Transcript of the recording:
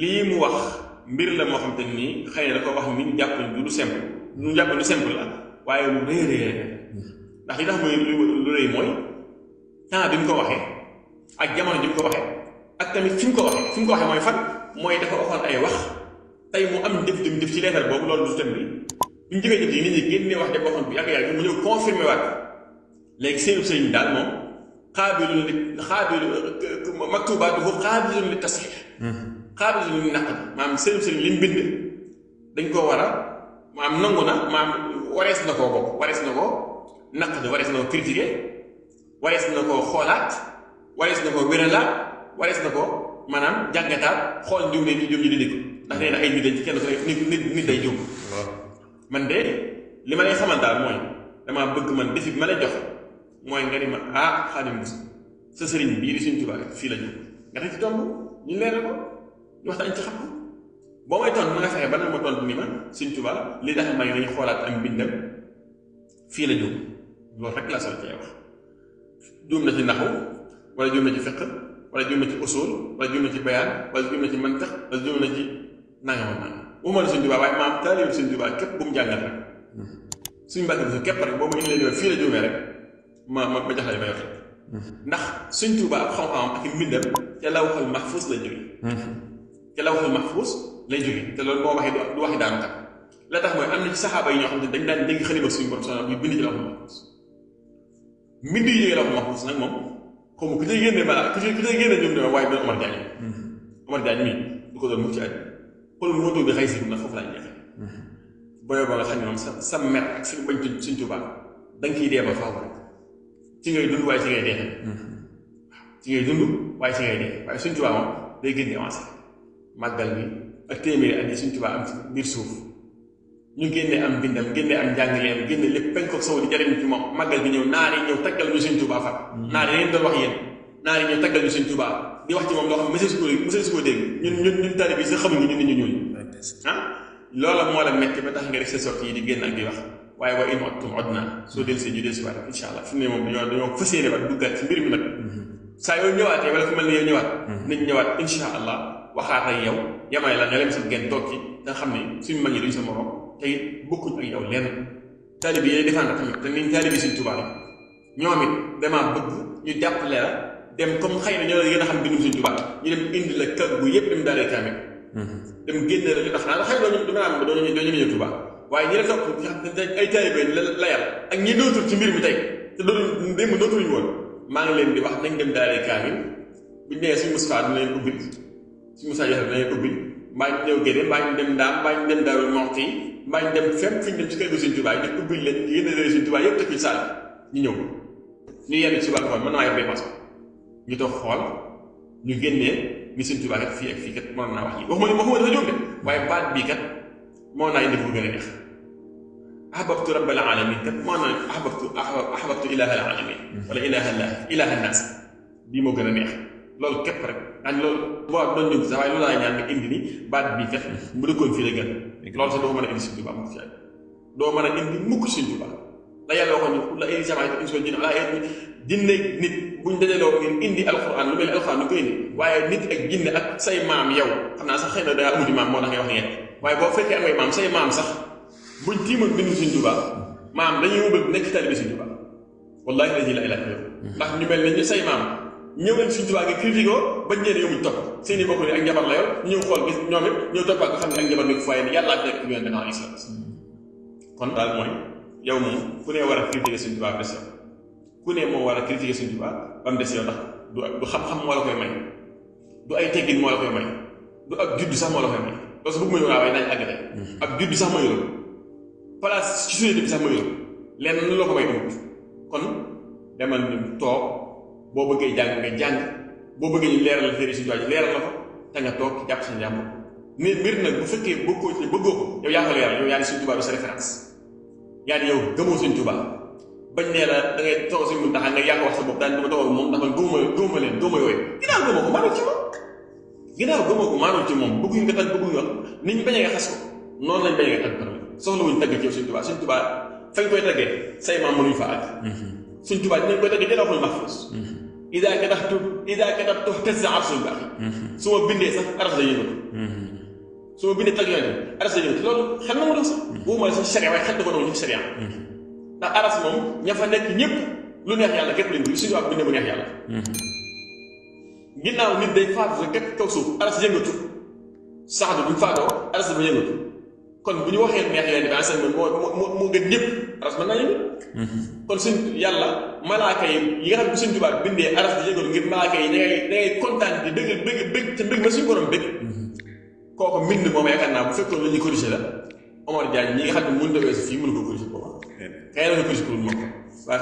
lii mu wax mbir la moo xam te nii xëy na da ko wax nit ñu jàpp ni du simple ñu jàpp ni simple la waaye lu rëy rëy ndax li tax muy lu rëy mooy temps bi mu ko waxee ak jamono ji mu ko waxee ak tamit fi mu ko waxee mooy fan mooy dafa waxoon ay wax tey mu am jëf jëm jëf ci leetar boobu loolu du tam bi bu ñu jëfee jëf yi nit ñi génnee wax ja waxoon bu yàgg-yàgg mu ñëw confirmé waat léegi seenu sëriñ daal moom maktubaatuhu qaabilun li tasxiix qaabilun li naqd maanaam seenu sëriñ li mu bind dañ koo war a maanaam nangu na maanaam warees na koo bokk warees na koo naqd warees na koo critiqué warees na koo xoolaat warees na koo wéralaat warees na koo maanaam jàngataat xool njuum ne ñu jum ñu dindi ko ndax nee na ay nit dañ ci kenn ku ne nit day jum man de li ma lay xamal daal mooy damaa bëgg man defi bi ma lay jox mooy nga ni ma Xaadim sa sëriñ bii di Sëriñ Tuubaa fii la jóg nga teg ci tomb ñu leeral ko ñu waxtaan ci xam ko boo may tontu na nga fexe ba nag ma tontu ni ma Sëriñ Tuubaa li tax may dañu xoolaat am mbindam fii la jóg loolu rek laa sol cee wax juum na ci naxu wala juum na ci fiqh wala juum na ci usul wala juum na ci bayaan wala juum na ci mantiq wala juum na ci nangam ak nangam waxuma la Sëriñ Tuubaa waaye maam taalibu Sëriñ Tuubaa képp bu mu jàngal rek suñu mbàkk bi képp rek boobu indi leen fii la juumee rek ma jaxale may wax ndax Sëriñ Tuubaa ak xam-xamam ak mbindam ca lawhul mahfuus lay jóge ca lawhul mahfuus lay jóge te loolu moo waxee du waxi daanu kat la tax mooy am na ci saxaaba yi ñoo xam ne dañ daan dégg xalima suñu borom sonal buy bind ci lawhul mahfuus mbind yi jógee lawhul mahfuus nag moom xaw ma ku cay génne ku cay génne ñoom dama waaye doon Omar Diagne mii du ko doon mucc ci àddina xool moto bi xëy si nag foofu laay jeexee booyoo ba nga xam ne moom sa mer ak suñu bañ Sëriñ Tuubaa da nga ciy dee ba faaw rek ci ngay dund waaye ci ngay dee ci ngay dund waaye ci ngay dee waaye Sëriñ Tuubaa moom day gën di avancé màggal bi ak téeméeri at yi Sëriñ Tuubaa am ci biir suuf ñu génnee am bindam génnee am njàngaleem génne lépp penk ak sow di jariñ ci moom màggal bi ñëw naar yi ñëw taggal ñu Sëriñ Tuubaa fa naar yi ngeen doon wax yéen naar yi ñëw taggal ñu Sëriñ Tuubaa di wax ci moom loo xam ne monsieur su ko dégg ñun taalibe bi sax xamuñu ñun nit ñu ñuul loola moo la metti ba tax nga def sa sortie yi di génn ak di wax waaye wa in uttum udna soo dellusee ñu dellusi waat insha allah fi mu ne moom dañoo fas yéene waat duggaat ci mbir mi nag saa yoo ñëwaatee wala fu mel ne yow ñëwaat nañ ñëwaat insha allah waxaat ak yow yamay la nga lem sa genn toog ci nga xam ne suñu mag yi duñ sa morom te it bokkuñ ak yow lenn taalibe yi défendre tamit te niñ taalibe Sëriñ Tuubaa la ñoom it damaa bëgg ñu jàppale la dem comme xëy na ñoo la gën a xam bindum Sëriñ Tuubaa ñu dem indi la kër bu yépp dem daaree kaamil dem génne la ñu tax naa xëy na dama am doo ñëw Tuubaa waaye ñi la topp ay taalibe la yar ak ñi dootul ci mbir mi tey te dootul démb dootuñu woon maa ngi leen di wax nañ dem daaree kaamil buñu nee suñu Mustafaa dina leen ubbil suñu Mustafaa dina leen ubbil mbaa ñu ñëw Gédé mbaa ñu dem Ndaam mbaa ñu dem Daaru Muxti mbaa ñu dem fépp fi ñu dem ci kër gu Sëriñ Tuubaa yi di ubbil leen génne leen Sëriñ Tuubaa yëpp teg ci saal ñu ñëw ñu yenn ci wàllu xool mën naa yor dépense ñu toog xool ñu génnee ni Sëriñ Tuubaa kat fii ak fii kat mënoon naa wax lii waxuma dafa jóg de waaye baat bii kat moo naa indi bu gën a neex ahbabtu rabbal alamin kat moo naa ahbabtu ilaha al alamin wala ilaha naas bii moo gën a neex loolu képp rek daañ loolu boo doon ñëw sax waaye loolu laa ñaan nga indi ni baat bii kat bu dëkkoon fii la gën loolu sax doo mën a indi Sëriñ Tuubaa mukk ci doo mën a indi mukk Sëriñ Tuubaa da yàlla waxoon ñu la ay jamaay insi wal jinn ala jinne nit buñ dajaloo ngeen indi alxuraan lu mel ni alxuraan ñu koy indi waaye nit ak jinne ak say maam yow xam naa sax xëy na dangaa amuti maam moo tax ngay wax ngeen waaye boo fekkee am ngay maam say maam sax buñ tiimoon bindu Sëriñ Tuubaa maam dañuy wëbal nekk taalibe Sëriñ Tuubaa wallaahi la ilaha illa ndax ñu mel ne ñu say maam ñëw leen Sëriñ Tuubaa nga critiqué ko bañ leen yow muñ topp seeni bokk ni ak njabar la yor ñëw xool gis ñoom it ñëw toppaat ko xam ne ak njabar ni fu waaye yàlla ak nekk yonent bi islam kon daal mooy yow moom ku ne war a critiqué Sëriñ Tuubaa des yow ku ne moo war a critiqué Sëriñ Tuubaa ba mu des yow ndax du xam-xam moo la koy may du ay teggin moo la koy may du ak judd sax moo la koy may parce que bëgg ma waaye dañ àggale ak judd sax ma yoroon place ci société bi sax ma yoroon lenn lu la ko may amut kon demal ñu toog boo bëggee jàng nga jàng boo bëggee ñu leeral la téere Sëriñ Tuubaa ji leeral la ko te nga toog jàpp sa njàmbur mais mbir nag bu fekkee bëggoo ci bëggoo ko yow yaa ko leeral yow yaa di Sëriñ Tuubaa du sa référence yaa di yow gëmoo Sëriñ Tuubaa bañ nee la da ngay toog Sëriñ Muntaxa nga yàq wax sa bopp daal di ma toog moom ndax man gëmuma leen gëmuma yooyu ginnaaw gëmoo ko maanul ci moom ginnaaw gëmoo ko maanul ci moom bëgguñ nga tag bëgguñ wax nit ñi bañee nga xas ko noonu lañ bañee nga tag borom soxla wuñ tagg ci yow Sëriñ Tuubaa Sëriñ Tuubaa fañ koy taggee say maam mënuñ fa àgg Sëriñ Tuubaa dinañ koy taggee jëlawxul mahfuus ida katabtu tazza arsul baax su ma bindee sax aras la yëngatu su ma bindee tag yonent aras la yëngatu loolu xel na mu doon sax boobu mooy sax sharia waaye xel da ko doon ci sharia ndax aras moom ña fa nekk ñëpp lu neex yàlla képp lañ suñu wax bindee mu neex yàlla ginnaaw nit day faatu rek képp kaw suuf aras yëngatu sax bi bu ñu faatoo aras dafa yëngatu kon bu ñu waxee neex yonent bi enseignement moo gën ñëpp aras mën naa yëngatu kon suñ yàlla malaaka yi nga xam ne suñ tubaab bindee aras di yëngatu ngir malaaka yi da ngay kontaan di bëgg te mbëgg ma suñu borom bëgg kooku mbind moom yaakaar naa bu fekkoon lu ñuy corrigé la Omar Diagne ñi nga xam ne mënut a weesu fii mënu ko corrigé booba xëy na nga corrigé pour moom waaye